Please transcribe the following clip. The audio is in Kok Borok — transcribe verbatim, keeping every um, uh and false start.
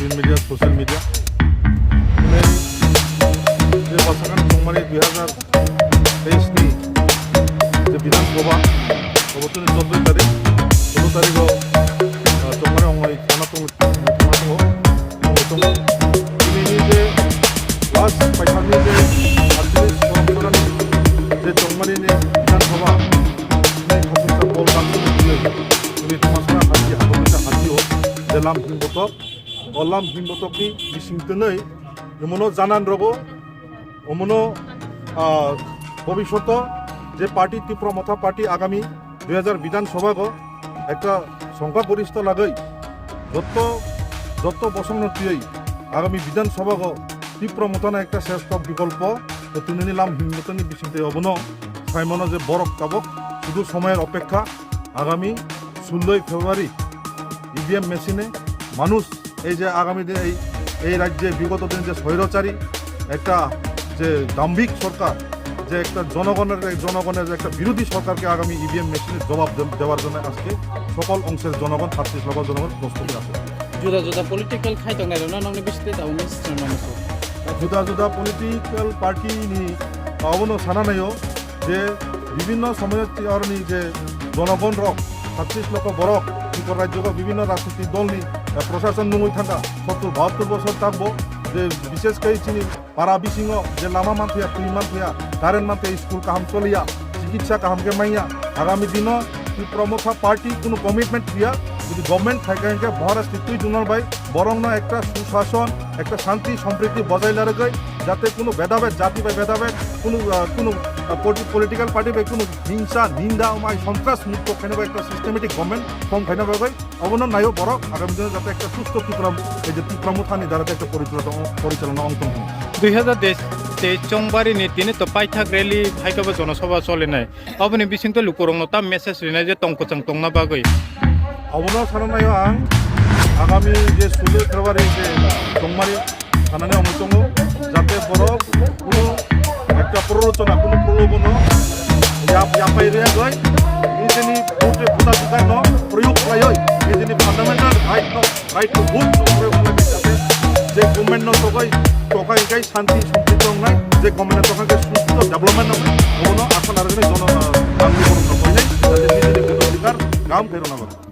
Media, social media. Ini je pasangan Chongmari dui hazar teis ni je Bidhan Sabha, obotoni chouddoi tarik, solo tarik o, ah, Chongmari ongoi thana tongo, thana tongo, tongo, tongo. Ini ni je last paithak ni je atris Chongmari ni je Chongmari ni Bidhan Sabha, ini khasuksa bol baksa ni twi, ini Tmasra hati, Hatomisa hati o, je lam himbotok, o lam himbotok ni bising twnwi, omono janan rogo, omono, ah, bobishoto je party Tipra Motha party agami dui hazar Bidhan Sabha go ekta songkha goristho lagwi jotto, jotto bosongno twiwi agami Bidhan Sabha go Tipra Motha no ekta sreshto bikolpo twnini lam himbotok ni bising twi obono saimano je borok tabok sudu somoyor opekha agami suloi February E V M machine e manush এই যে আগামী দিন এই, এই রাজ্যে বিগত দিন যে স্বৈরাচারী একটা যে দাম্ভিক সরকার, যে একটা জনগণের, জনগণের একটা বিরোধী সরকারকে আগামী E V M মেশিনে জবাব দে-, দেওয়ার জন্য আজকে সকল অংশের জনগণ, ছাত্রীশ লক্ষ জনগণ প্রস্তুত আছে। Juda juda political khai tongnai rokno nokni bisingtwi tabukni swnamnai muchung. Juda juda political party ni abono sana naio, je bibhinno somoyo aroni je jonogon rok, satris lokho borok, Tripura rajyo o bibhinno rajniti dol ni, eh, proshashon nungwi thangkha, sottor bahattor bochor takbo, je bishesh khe chini para bisingo je lama manthaya, twi manthaya, current manthaya, school kaham choliya, chikitsa kaham khe manya, agami dino Tipra Motha party kunu commitment kriya, jodi government phaikha hinkhe Maharashtra twi dunal bai borokno ekta sushason, ekta shanti sompriti bojai larwgwi, jate kunu bedabed, jati bai bedabed, kunu, ah, kunu, ah, politi-, political party bai kunu hingsa, ninda, omai, sontras mukto khaina bai ekta systematic government form khaina bagwi, obono naio borok agami dino jate ekta susto Tipra, ei je Tipra Mothani dara ekta porichalona, porichalona ong tong. Dui hazar teis Chongmari ni tini to paithak rally hai khe bo jonosabha cholinai. Oboni bisingtwi lukurokno ta message rinai je tong kwchang tongna bagwi. Obono sana naio ang, agami je suloi February je Chongmari thanani omo tongo, jate borok kuno ekta prorochona, kuno prolobono yap-, yapai rwya goi, nijeni vote, votaধিকারno proyog khlaioi, nijeni fundamental rightno, right to vote no proyog khlaioi, jate je governmentno tokoi, tokai kai shanti, shanti tongnai, je government tokha khe susto development nangmani, obono asa narwknai jono, ah, ang ni borokno koinai, jate nijeni votaধিকার kaham khe rwna bagwi.